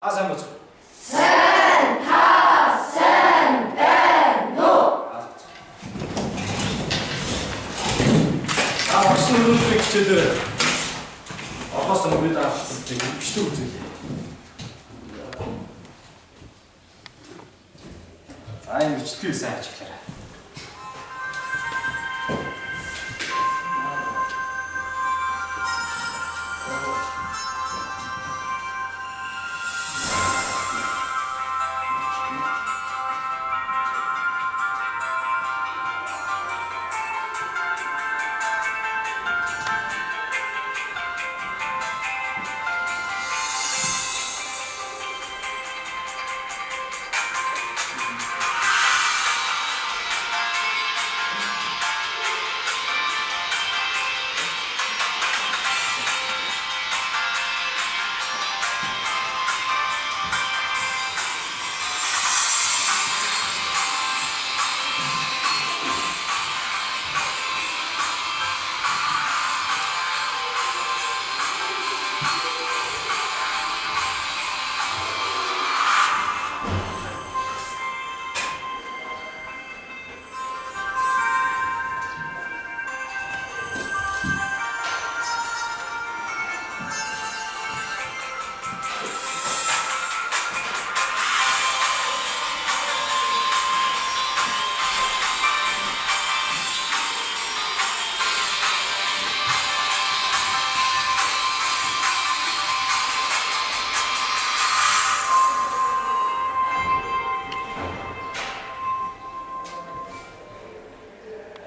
Та сайн бацгаа. Сайн та сайн байна уу? Та багш нар өнөөдрийн хичээлээр орхоос өмнө даах бичлэг үзүүлье. За энэ бичлэгийг сайн ажиглаарай.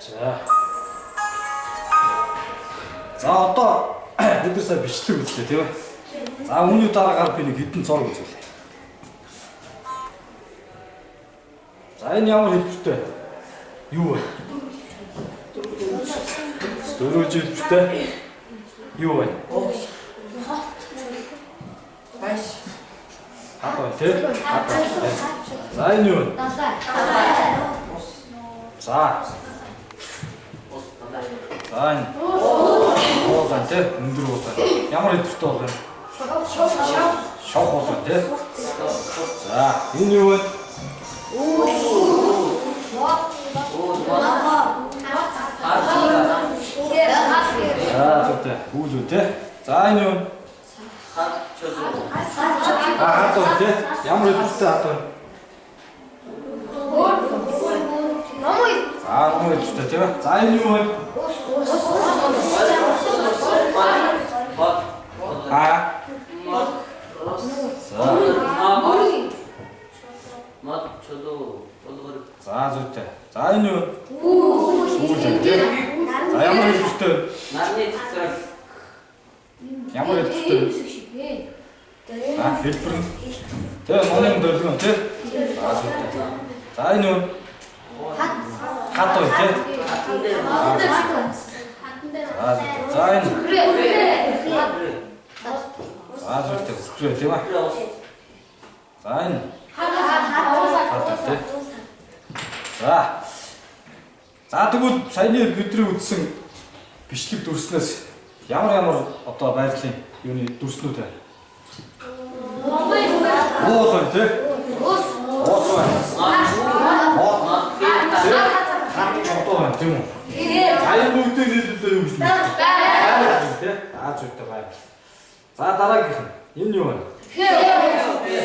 За. За одоо бид нар сая бичлэг үзлээ тийм ээ. За үүний дараагаар би нэг хэдэн зураг үзүүлье. За энэ ямар хэлбэртэй? Юу вэ? Дөрвөн хэлбэртэй. Юу вэ? Маш. Хад байна тийм? Хад байна. За энэ юу вэ? За. За энэ. Уул байна тийм? Өндөр уул байна. Ямар хэлбэртэй уул байна? Шовх уул байна тийм? За энэ юу вэ? За зүйтэй. Үүл үү те? За энэ юу? А хад уу те? Ямар хэлбэртэй хад вэ? За нум хэлбэртэй тийм ээ. За энэ юу вэ? А. За. За зүйтэй. За энэ юу? Үүл үү те? За ямар хэлбэртэй вэ? Ямар хэлбэртэй вэ? За хэлбэр нь. Тэ номын долгион те? За зүйтэй. За энэ юу? Хад уу те? За зүйтэй. За энэ. За зүйтэй. Үхрээ тийм ээ. За энэ. Хад уу те? За. За тэгвэл саяны бидний үзсэн бичлэг дүрснээс ямар ямар одоо байгалийн юуны дүрснүүд байна? Уул байна тий? Уус байна. Мод. Хад чодоо байна тийм үү? За энэ бүгдийг нийлүүлээ юу гэж мэдэх вэ? Байгаль тий? За зүйтэй байгаль. За дараагийнх нь энэ юу вэ?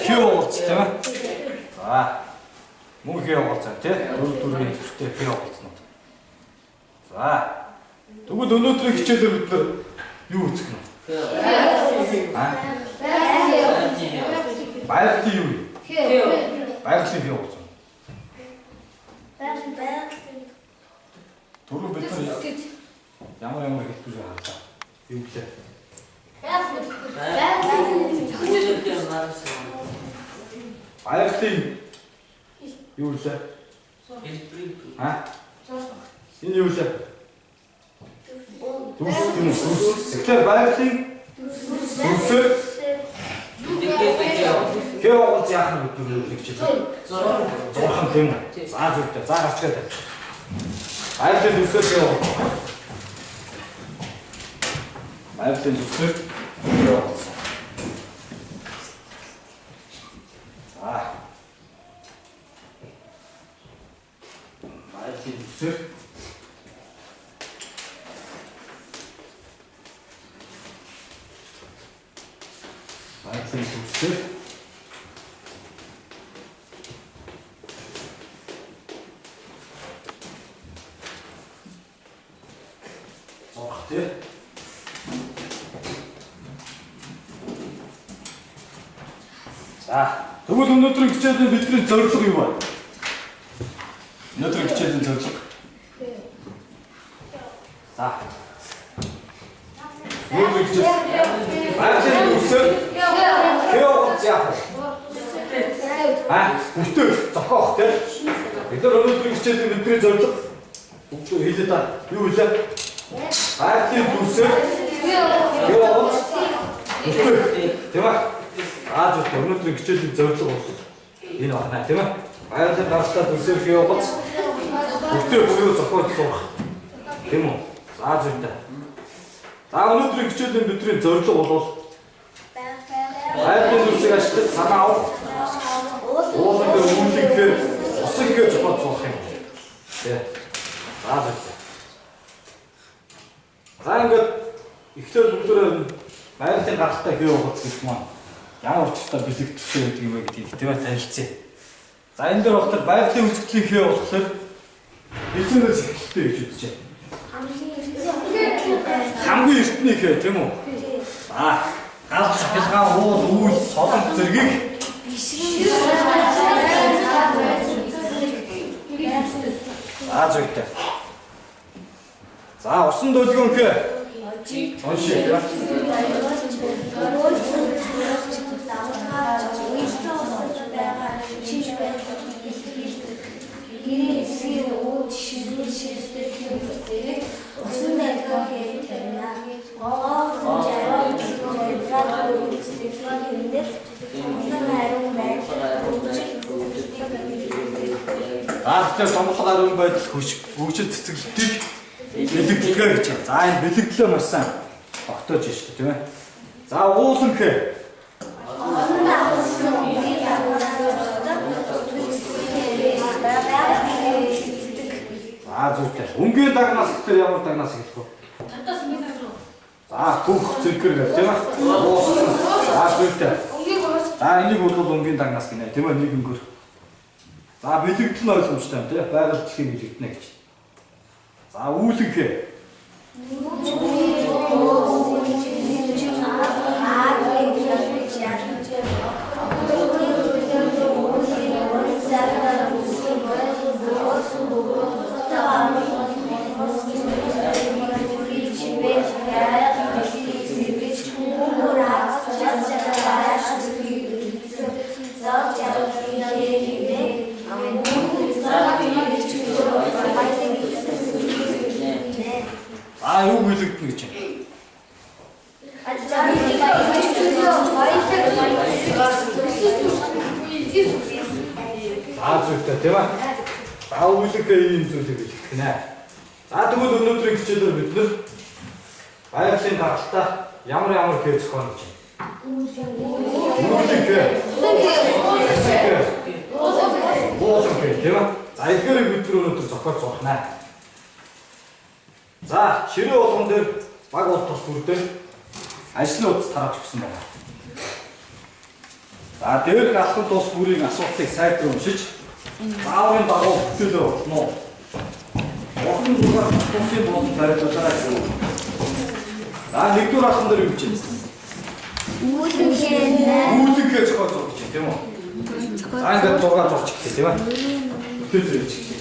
Хүү уулц тийм ээ? За. Мөн хүү уулц тий? Дөрөв дөрвийн төртэй хүү уулцнууд. За. Тэгвэл өнөөдрийн хичээлээр бид нар юу үзэх нь вэ? Аа? Байгалийн юу вэ? Байгалийн хүү уулц. Түрүү бид нар ямар ямар хэлбэрээр харлаа. Юу гэлээ? Байгалийн юу лээ? Аа? Энэ юу лээ? Дүрс тийм үү? Дүрс. Тэгэхээр байгалийн дүрсээр хээ уулз яах нь бид нар нэг чиглэл. Зурх нь тийм үү? За зүйтэй. За гарчгаа тавьчих. Байгалийн дүрсээр хээ уулз. Байгалийн дүрсээр хээ уулз. Байгалийн дүрсээр байгалийн дүрсээр зурх тий. За, тэгвэл өнөөдрийн хичээлийн бидний зорилго юу вэ? Өнөөдрийн хичээлийн зорилго. За. Өнөөдрийн хичээл байгалийн дүрсээр хэв яах вэ? Бүтээ зохиох тий. Бид нар өнөөдрийн хичээлийн бидний зорилго бүгд хэлээ та. Юу вэ? Байгалийн дүрсээр хэв бүтээ. Тийм ээ? Аа зөв. Өнөөдрийн хичээлийн зорилго бол энэ байна тийм ээ. Байгалийн гаралтай дүрсээр хэв бүтээ буюу зохиож сурах. Тийм үү? За зүйтэй. За өнөөдрийн хичээлийн бидний зорилго бол байгалийн дүрсийг ашиглаж санаа авах, уулын дээр үүлэнхээр усан гээ зохиож сурах юм. Тэ. За зүйтэй. За ингээд эхлээд бүгдээрээ байгалийн гаралтай хэв угац гэх маань ямар учиртай бэлэгдэлтэй байдаг юм бэ гэдгийг тийм ээ танилцъя. За энэ дээр болохоор байгалийн үзэгдлийн хэв болохоор эзэнээс эхэлтэй гэж үзэж байна. Хамгийн эртний хэ тийм үү? За гал цахилгаан, уул, үйл, солонт зэргийг за зүйтэй. За усан дөлгөөн хэ. Уншия. За тэгэхээр томлого ариун байдал хөгжил цэцэглэлтийг бэлэгдлээ гэж байна. За энэ бэлэгдлээ маш сайн тогтоож байна шүү дээ, тийм ээ. За уулан хэ. За зүйтэй. Өнгийн дагнаас гэхээр ямар дагнаас эхлэх вэ? За бүх зэрэгэр гэх тийм ээ. Уусан. За зүйтэй. За энийг бол өнгийн дагнаас гинэ тийм ээ нэг өнгөр. За бэлэгдэл нь ойлгомжтой юм тийм ээ. Байгаль дэлхийн бэлэгдэнэ гэж. За үүлэн хэ. За юу бэлэгдэнэ гэж байна? За зүйтэй тийм ээ. За үүлэнхээ ийм зүйлийг бэлтгэх нэ. За тэгвэл өнөөдрийн хичээлээр бид нар байгалийн гаралтай ямар ямар хэ зохионо гэж байна. Үүлэнхээ. Ууланхээ тийм ээ. За эдгээрийг бид нар өнөөдөр зохиож сурах нэ. За ширээ болгон дээр баг бол тус бүр дээр ажлын утас тарааж өгсөн байна. За дээрх алхам тус бүрийн асуултыг сайтар уншиж зааврын дагуу бүтээлээ болно. Усан зургаар тусын болон барилуулаарай гэсэн үг. За нэгдүгээр алхам дээр юу гэж байна? Үүлэнхээ зохиол зурж гэж байна тийм үү? За ингээд зургаа зурч эхлэе тийм ээ. Бүтээлээ хийж эхлэе.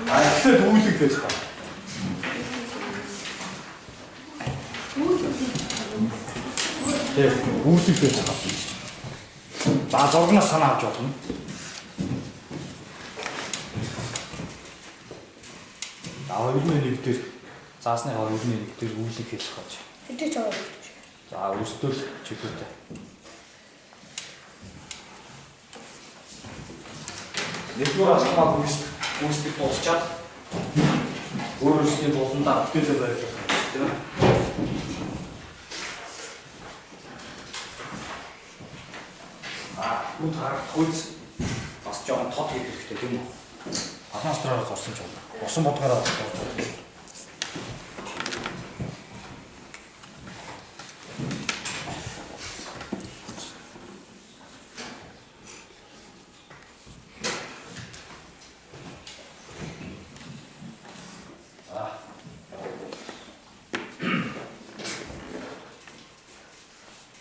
А эхлээд үүлэнхээ зохиол. Тийм, үүлэнхээ зохиол. За зургнаас санаа авч болно. За 2-1 дээр заасны 2-1 дээр үүлэнхээ зохиож. Хэдий ч аваад. За өрсдөл чөлөөтэй. Нэгдүгээр алхмаа гүйцэтгэх дуусчаад өөр өөрсдийн буландаа бүтээлээ барилгах юм тийм ээ. А үд харагдах үз бас жоохон тод хийх хэрэгтэй тийм үү? Алмастраар зурсан ч болно. Усан будгаараа зурж болно.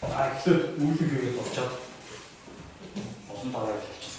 За эхлээд үүлэг хийгээд зурчаад усан таваар хэлчихсэн.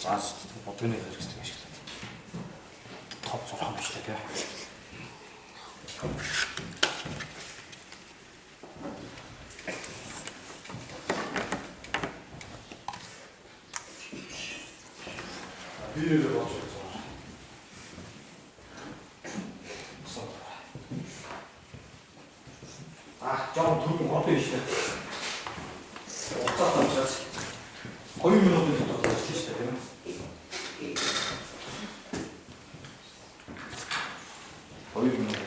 За бодгоны хэрэгсэл ашиглаад. Топ зурх юм шүү дээ. Биеэр болж байна. А, жоохон түргэн хот биш үү? Уцаатай учраас 2 минутын дотор ажиллана шүү дээ, тийм ээ. 2 минут.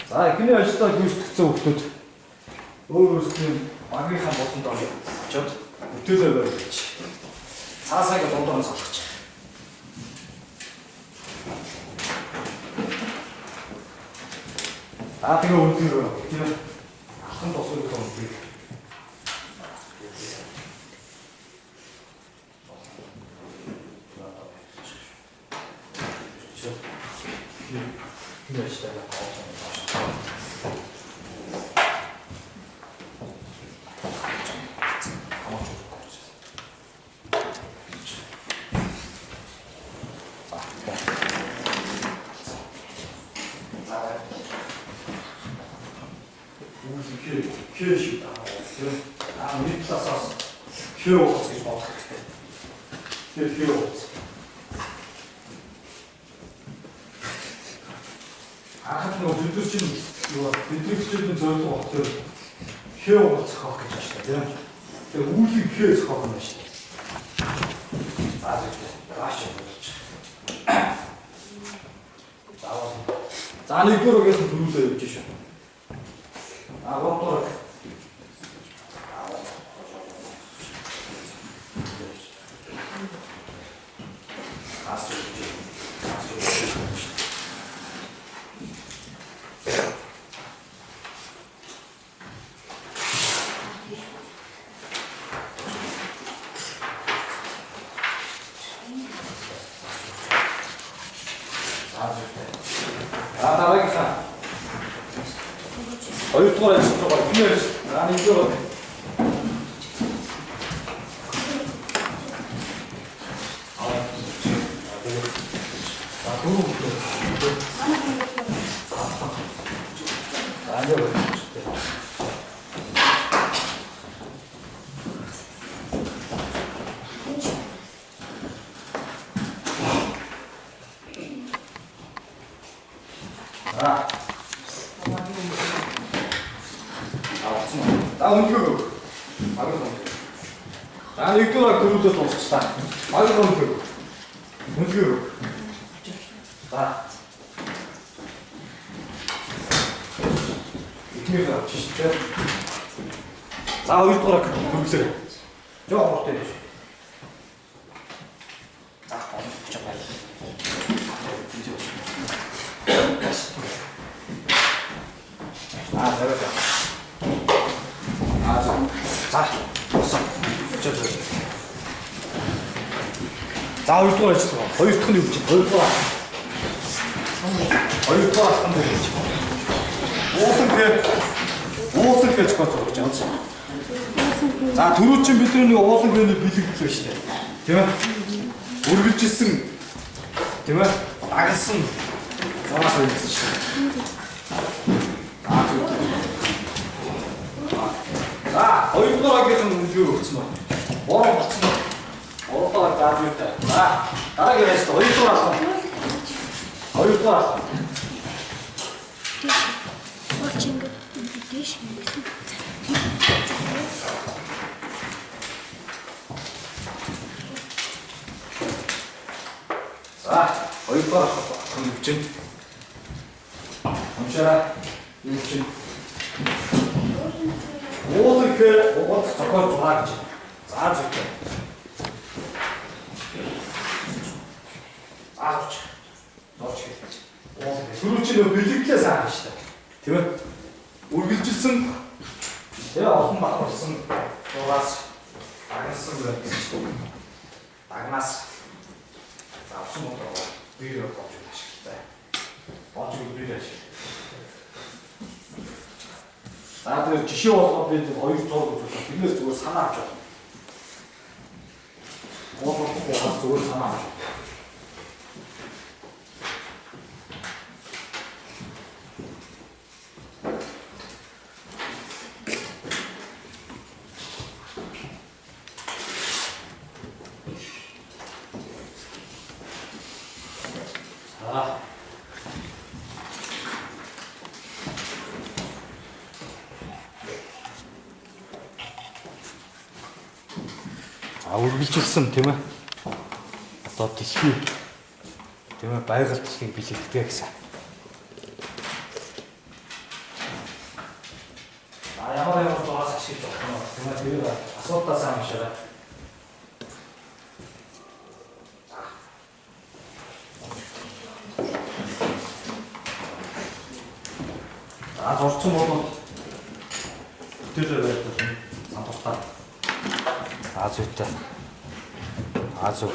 За эхний ажлаа гүйцэтгэсэн хүмүүс өөр өөрсдийн багийнхаа болонд очиод бүтээлээ барьж цаасаа дундаар нь салгах. За тэгээ өндөр тийм ээ. Алхан тосыг томдгийг. За нэгдүгээр үгээс нь төрүүлээ явж шүү. А гуравдугаар. За дараагийнхаа хоёрдугаар ажил руу эхний ажил. За нэгдүгээр. За дөрөв. За ингэ байна. За. За өнөхөө. Баг өнөхөө. За нэгдүгээр төрүүлээд дуусчихлаа. Баг өнөхөө. Өнөхөө. За. Эхнийх авч шээ тий. За хоёрдугаар хөргөлөөр. Жоо хурдан юм. За болж байгаа. Аа за. Аа за. За. Болсон. За хоёрдугаар ажил. Хоёр дахь нь юу гэж? Хоёрдугаар. Хоёрдугаар алхам дээр гэж. Уулан гэж зохиоц зурж байгаа. За түрүү чинь бидний нэг уулан гэний бэлэгдэл байна шүү дээ. Тийм ээ? Үргэлжилсэн тийм ээ? Дагалсан зураас үйлсэн шүү дээ. За хоёрдугаар агийнхан үнэлгээ өгсөн байна. Бороо болцсон байна. Гуравдугаар за зүйтэй. За дараагийн ажил хоёрдугаар алхам. Хоёрдугаар алхам. Болж ингэ дээш ингэсэн. За хоёрдугаар алхам юу чинь? Уншаарай. Юу чинь? Уулын угац зохиол зураа гэж. За зүйтэй. За зурч. Зурч гэж. Түрүү чинь нөө бэлэгдлээ сайн шүү дээ. Тийм ээ? Үргэлжилсэн тэгээ олон бат болсон зураас дагнасан байх гэсэн чинь. Дагнаас за усан ботоо биеэр болж ашиглаа. Болж биеэр ашиглаа. За тэгэхээр жишээ болгоод би хоёр зураг үзүүлсэн. Тэрнээс зүгээр санаа авч байна. Гол зүгээр санаа авч. За үргэлжилсэн тийм ээ. Одоо дэлхий тийм ээ байгаль дэлхийг бэлэгддэг гэсэн. За ямар ямар зураас ашиглаж болох юм бэ? Тийм ээ тэрийг асуултаа сайн уншаарай. За зурцсан бол бүтээлээ байх болно. Сандуухтаа. За зүйтэй. За зүг.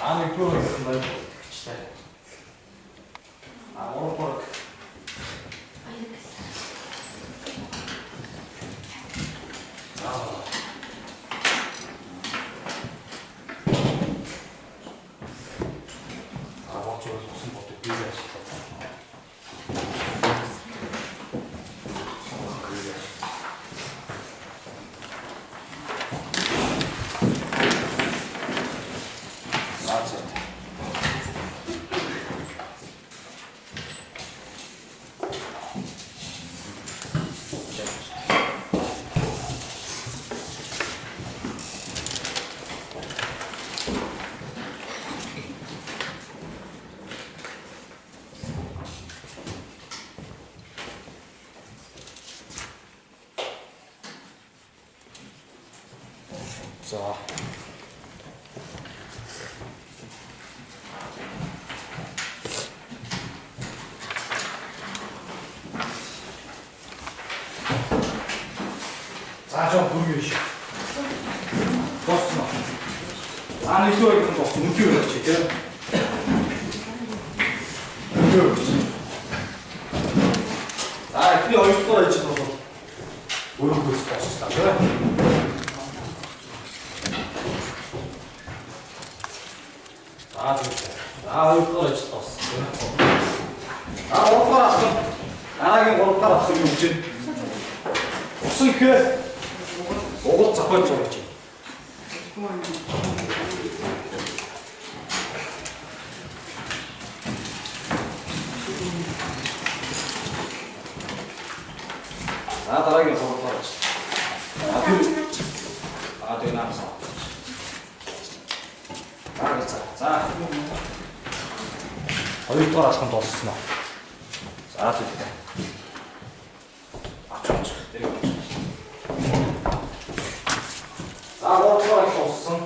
За нэгдүгээр гэсэн баяр тэгчлээ. А гуравдугаар За болж усан бодог бие ашиглаа. За зүйтэй. За. За жоо бүрэн биш. Болсон. За нэгдүгээр гэх юм болсон. Үнтэй өгч тийм. Үнтэй өгч. За эхний хоёрдугаар ажил бол өрөг хөлс болчихлоо тийм. Хоёрдугаар ажил дууссан. За гуравдугаар алхам. Дараагийн гуравдугаар алхам юу гэж вэ? Усан гэхээр угал зохиол зурж байна. За дараагийн гуравдугаар ажил. А тэр наас. За. Хоёрдугаар алхам дууссан уу? За зөв. Авч. Тэр. За гуравдугаар алхам дууссан.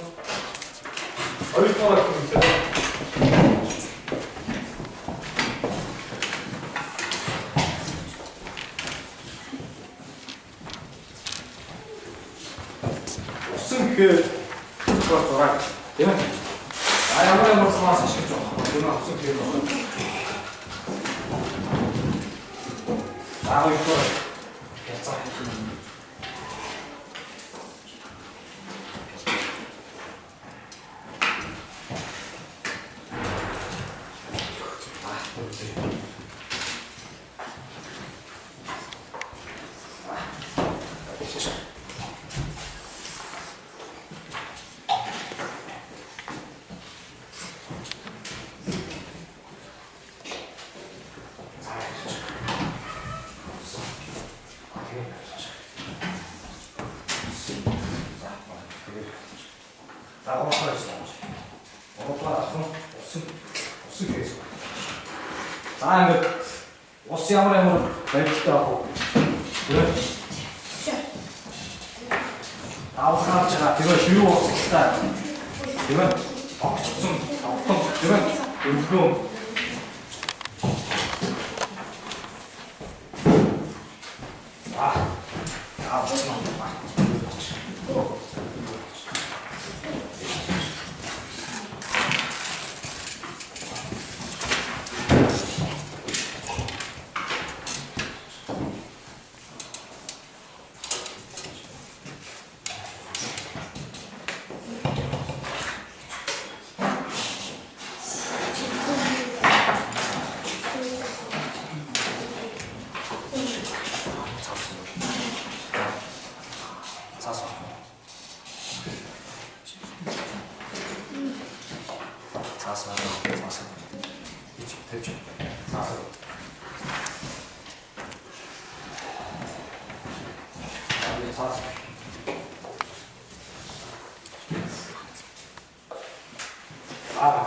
Хоёрдугаар алхам гэдэг. Усан гэхээр зураг тийм ээ. А ямар самаас ашиглаж байгаа юм. Тэр усан гэхээр байна. За хоёрдугаар хязгаар. За гуравдугаар ажил авах. Гуравдугаар алхам усан хийж. За ингээд ус ямар барилттай авах вэ? Тийм. Давхарч байгаа. Тэр ширүү устай. Тийм ээ. Огцсон, тогтон, тийм ээ. Өнгөрөө. Аа. Авчихсан. Цаас. Цаас. Ич тавьж. Цаас. Цаас. Аа.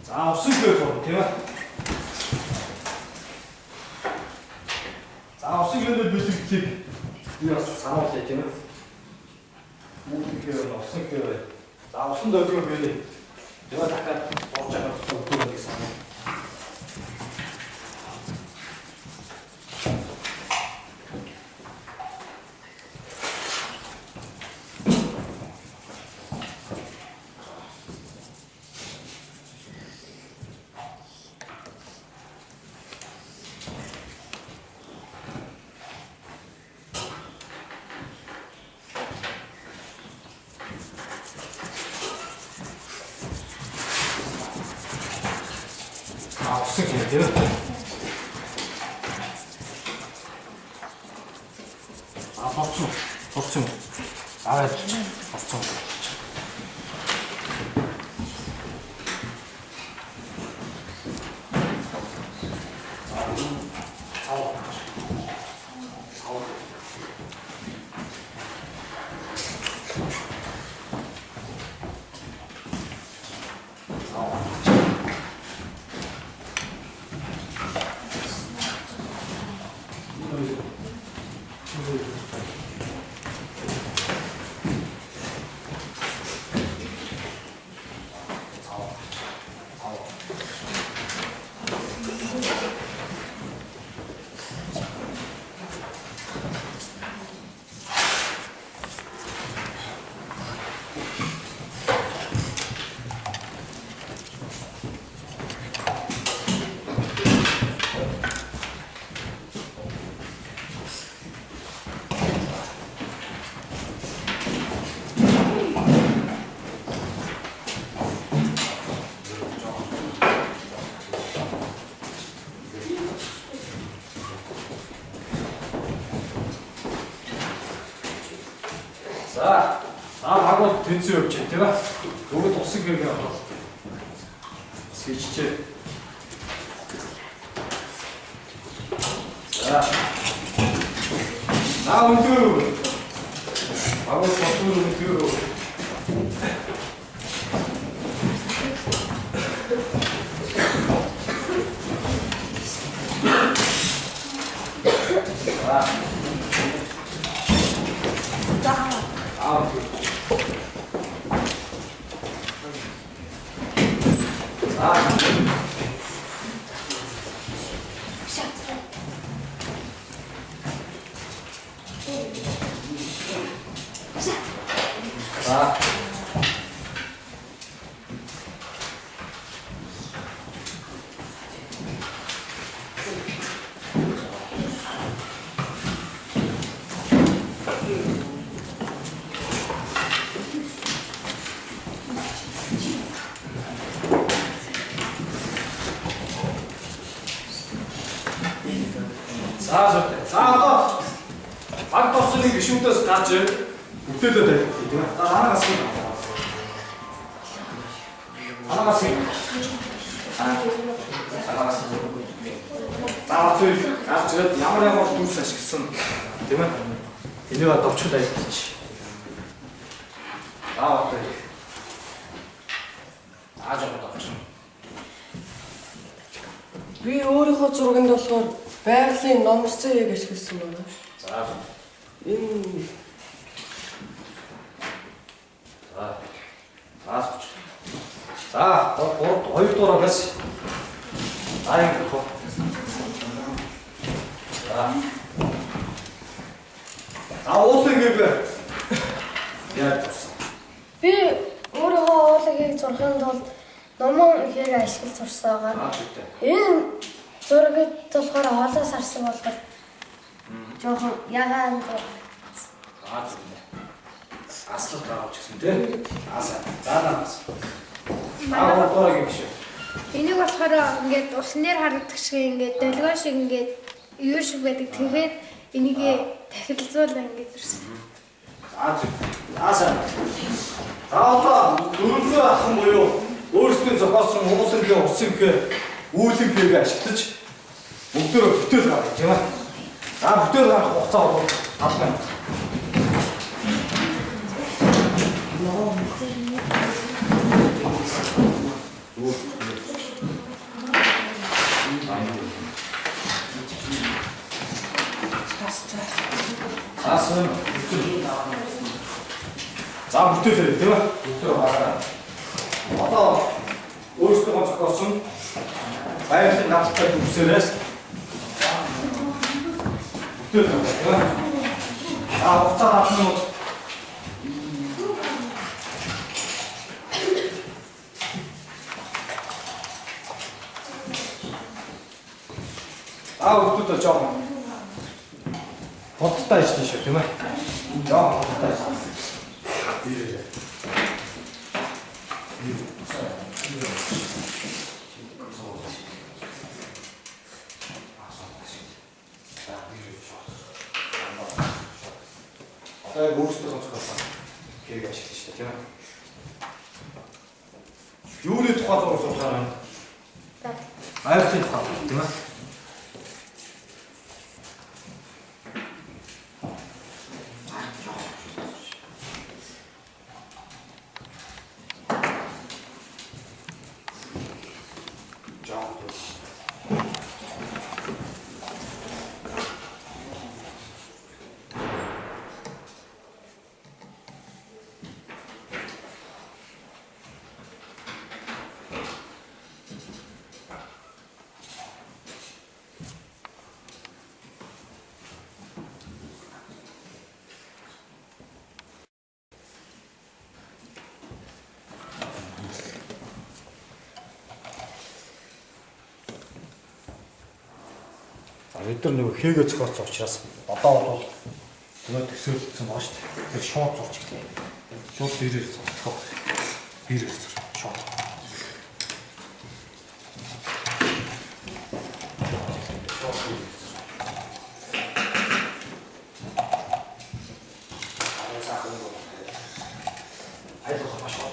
За усан хөө зурна тийм ээ. За усан хөөний бэлгэлтийг би бас сануулъя тийм ээ. Мөн хөө усан хөө. За усан дөлгөө хөөний. Тэгээ дахиад зурж байгаа тусдаа өдөр нэг санаа. А усан хөө тийм ээ. А зурцсан. Зурцсан. Аа зурцсан. За. За баг бол тэнцэн явж байна тийм ээ. Бүгд усан хэрэг авах. Сэжчээ. За. За өндөр. Баг бол тосгор өндөр. За. Аа. За. За. За зүйтэй. За одоо баг тосны гишүүдээс гарч бүтээлээ тавих тийм ээ. За араас нь. Араас нь. Араас нь. За одоо гарч ирээд ямар ямар дүрс ашигласан тийм ээ. Энийг давчхад ажилласан ши. За одоо. За жоо давчих. Би өөрийнхөө зурганд болохоор байгалийн номерцыг ашигласан байна. За. Энэ За. За. За, 3 2 дугаараас за юм хөө. За. За уулын гэв. Яаж зурсан? Би өөрийнхөө уулыг зурхын тулд номон хэрэг ашиглаж зурсан байгаа. Энэ зургийг болохоор хоолоос харсан болохоор жоохон ягаан. Аа зөв. Аслал байгуулж гисэн тий. Аа сайн. За наас. Аа гурав гэх шиг. Энийг болохоор ингээд усан дээр харагдах шиг ингээд долгион шиг ингээд юу шиг байдаг. Тэгээд энийг тахилзуулаа ингээд зурсан. За зөв. За сайн. За одоо дөрөвдүгээр ахын буюу өөрсдийн зохиосон уулынхээ усынхээ үүлэнхээгээ ашиглаж бүгдөө бүтээл гаргах тийм ээ. За бүтээл гаргах хугацаа бол 7 минут. Асан бүтээл. За бүтээл тийм ээ. Бүтээл гаргаа. Одоо өөрсдөө зохиосон байгалийн гадалтай дүрсээрээс бүтээл гаргаа. За хугацаа 7 минут. Аа хүүхдүүд жоохон бодтой ажиллана шүү тийм ээ. Жоохон бодтой ажиллана. Одоо яг өөрсдөө зохиосон хэрэг ашиглаж шүү тийм ээ. Юуны тухай зураг зурхаар байна? Байгалийн тухай тийм ээ. Бид нар нөгөө хийгээ зохиоцсон учраас одоо бол нөгөө төсөөлсөн байгаа шүү дээ. Тэр шууд зурч эхлэв. Шууд дээрээ зурчих. Дээрээ зур. Шууд.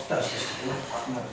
Бодтой ажиллаж шүү дээ. Гаднаа.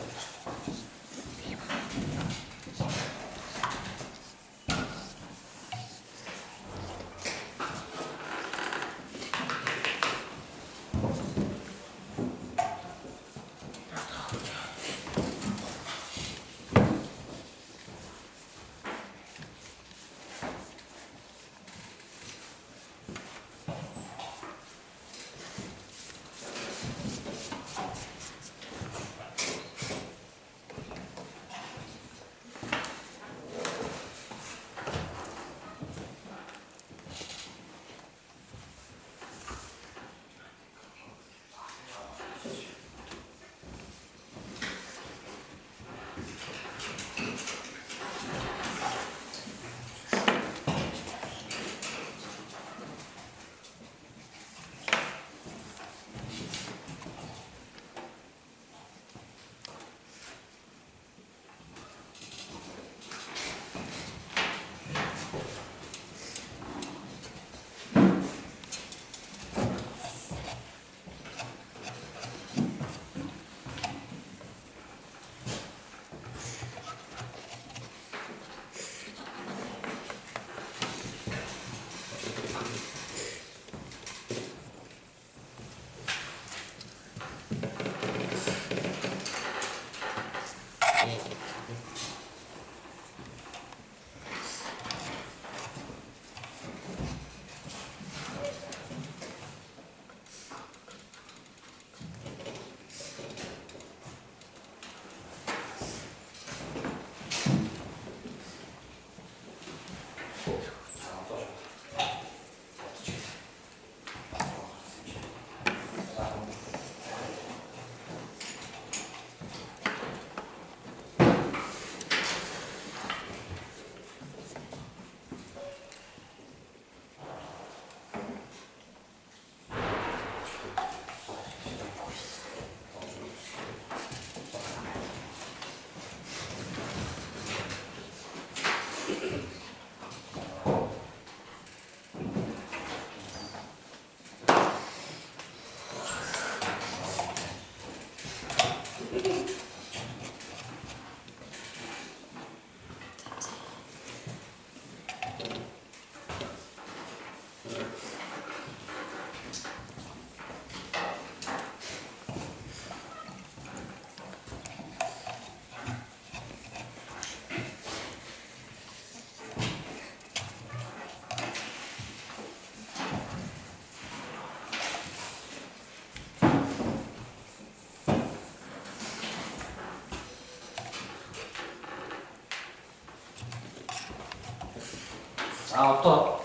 За одоо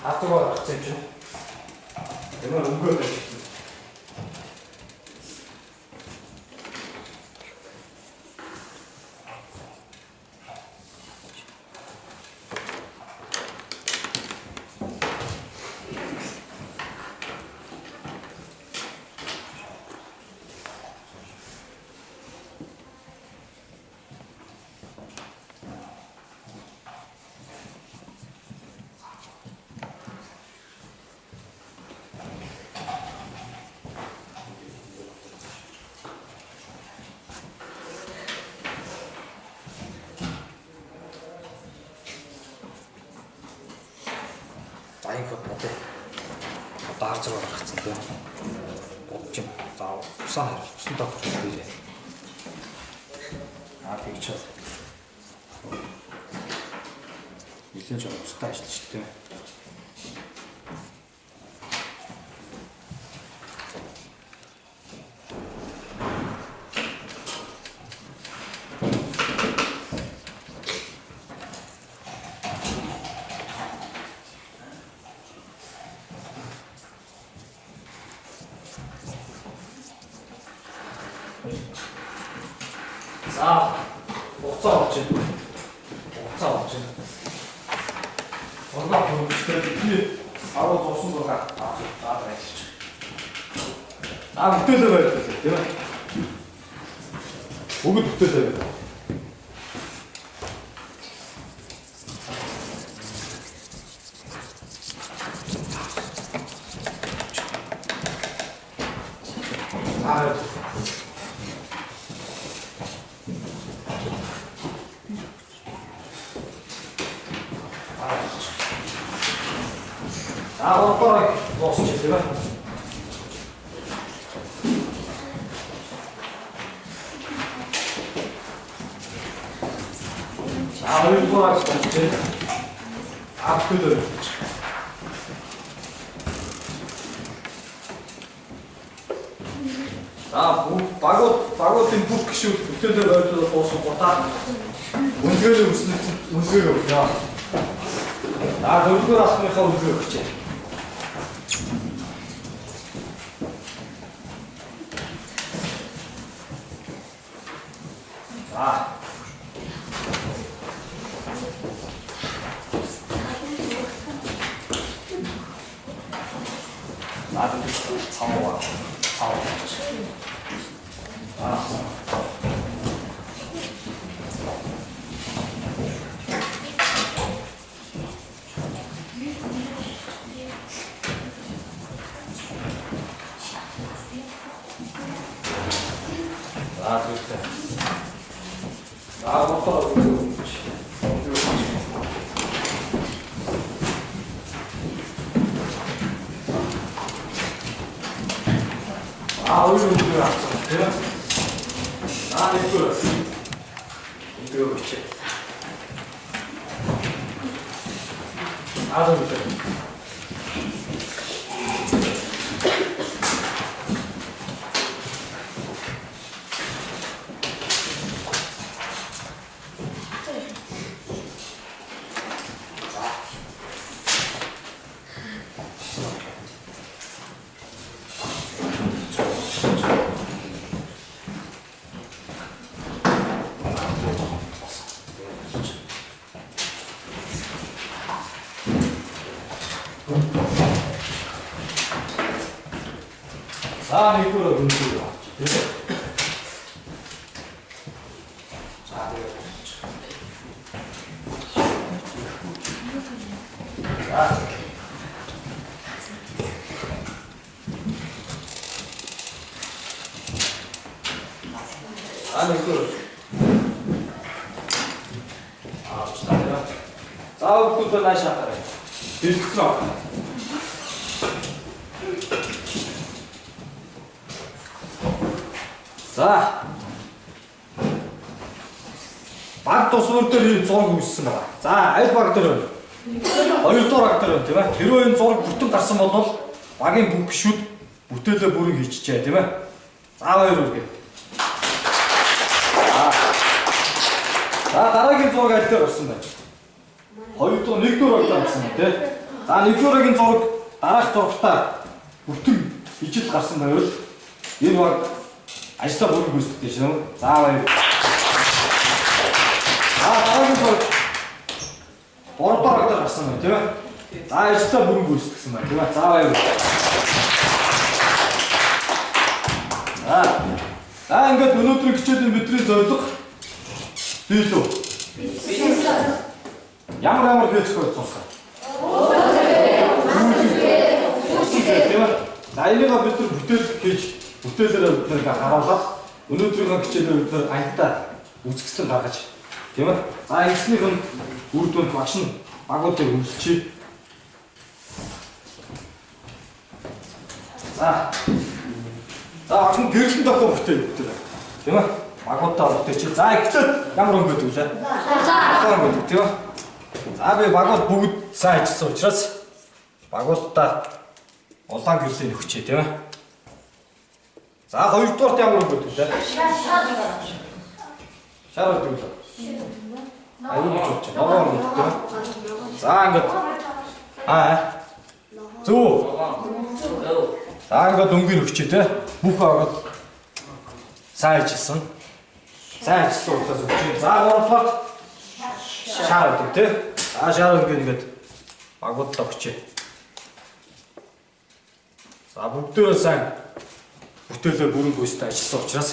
хардгаа гаргацсан юм чинь. Ямар өнгөөр байж байна. За энэ хот бодъё. Одоо хар зураг гаргацсан тийм. Бодож юм. За усан хар, усан дотор дээрээ. Аа тэгчээд. Нилээн жоо устай ажиллаж шүү дээ. За хугацаа болж байна. Хугацаа болж байна. Зураг хөрөнгөчтэй бидний 10 зурсан 6 дааад ажиллаж байна. За бүтээлээ байлаа тийм ээ. Бүгд бүтээлээ байлаа. За. За гуравдугаар дуусчих тийм ээ. За хоёрдугаар дуусчих. Апгрейд. За багуудын бүх гишүүд бүтээлээ байрлуулаад дуусах гутаа үнэхээр өснө үнэхээр өгнө. За дөрөвдүгээр алхмынхаа үнэхээр өгчээ. За. 나도 사와. 사와. 아, 좋다. 아, 맞다. 아, 오늘 우리가 왔어. 아, 이거. 이거 그치. 아, 좀 있어. За нэгдүгээр өндөр авч тийм ээ. За тэгээд. За. За нэгдүгээр. Авч таа. За бүгдээ нааш хаарай. Дэлгэцэн. За. Баг тус бүр дээр ийм зураг үүссэн байна. За, аль баг дээр вэ? Хоёрдугаар баг дээр байна, тийм ээ. Хэрвээ энэ зураг бүтэн гарсан бол багийн бүх гишүүд бүтээлээ бүрэн хийчихжээ, тийм ээ. За, баяр хүргэе. За, дараагийн зураг аль дээр гарсан бэ? Хоёрдугаар нэгдүгээр баг дээр гарсан байна, тийм ээ. За, нэгдүгээр багийн зураг дараах зурагтаа бүтэн ижил гарсан байвал энэ баг ажлаа бүрэн гүйцэтгэж шүү. За, баяр. За, дараагийн зураг гуравдугаар баг дээр гарсан байна, тийм ээ. За, ажлаа бүрэн гүйцэтгсэн байна, тийм ээ. За, баяр. За. За, ингээд өнөөдрийн хичээлийн бидний зорилго биелүү. Ямар ямар хэл зохиож сурсан? Тийм ээ. За, энийг бид нар бүтээл хийж бүтээлээрээ бид нар харуулаад өнөөдрийнхөө хичээлээр бид нар аятаа үзэсгэлэн гаргаж, тийм ээ. За, ингэснийх нь үр дүнд багш нь багуудыг үнэлчихье. За. За, багш нь гэрэлтэн дохио бүтээл бүтээл. Тийм ээ. Багуудаа бүтээчих. За, эхлээд ямар өнгө гэдэг вэ? Улаан өнгө гэдэг, тийм ээ. За, би багууд бүгд сайн ажилласан учраас багуудаа улаан гэрлийг нөхчээ, тийм ээ. За, хоёрдугаарт ямар өнгө гэдэг вэ? Шар гэдэг үү? Аюу гэж бодчих. Ногоон өнгө гэдэг, тийм ээ. За, ингээд зөв. За, ингээд өнгийг нөхчээ, тийм ээ. Бүх багууд сайн ажилласан. Сайн ажилласан учраас өгч. За, гуравдугаарт шар гэдэг, тийм ээ. За, шар өнгө ингээд багуудаа өгчээ. За, бүгдөө сайн бүтээлээ бүрэн гүйцэтгэж ажилласан учраас.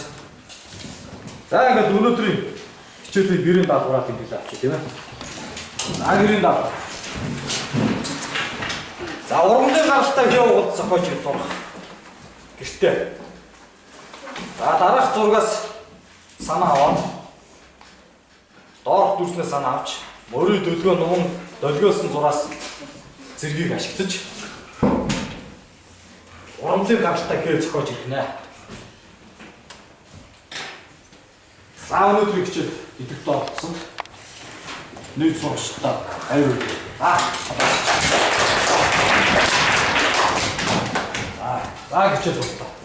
За, ингээд өнөөдрийн хичээлийн гэрийн даалгавраар тэмдэглээ авчих, тийм ээ. За, гэрийн даалгавар. За, ургамлын гаралтай хэв угд зохиож зурах гэртээ. За, дараах зургаас санаа аваад доорх дүрснээ санаа авч мөрийн төлгөө нуун долгиосон зураас зэргийг ашиглаж Ургамлын гаралтай хэл зохиож ирэх нэ. За өнөөдрийн хичээл идэвхтэй оролцсон. Нийт сурагчдаа баяр хүргэе. За. За, за хичээл дуслаа.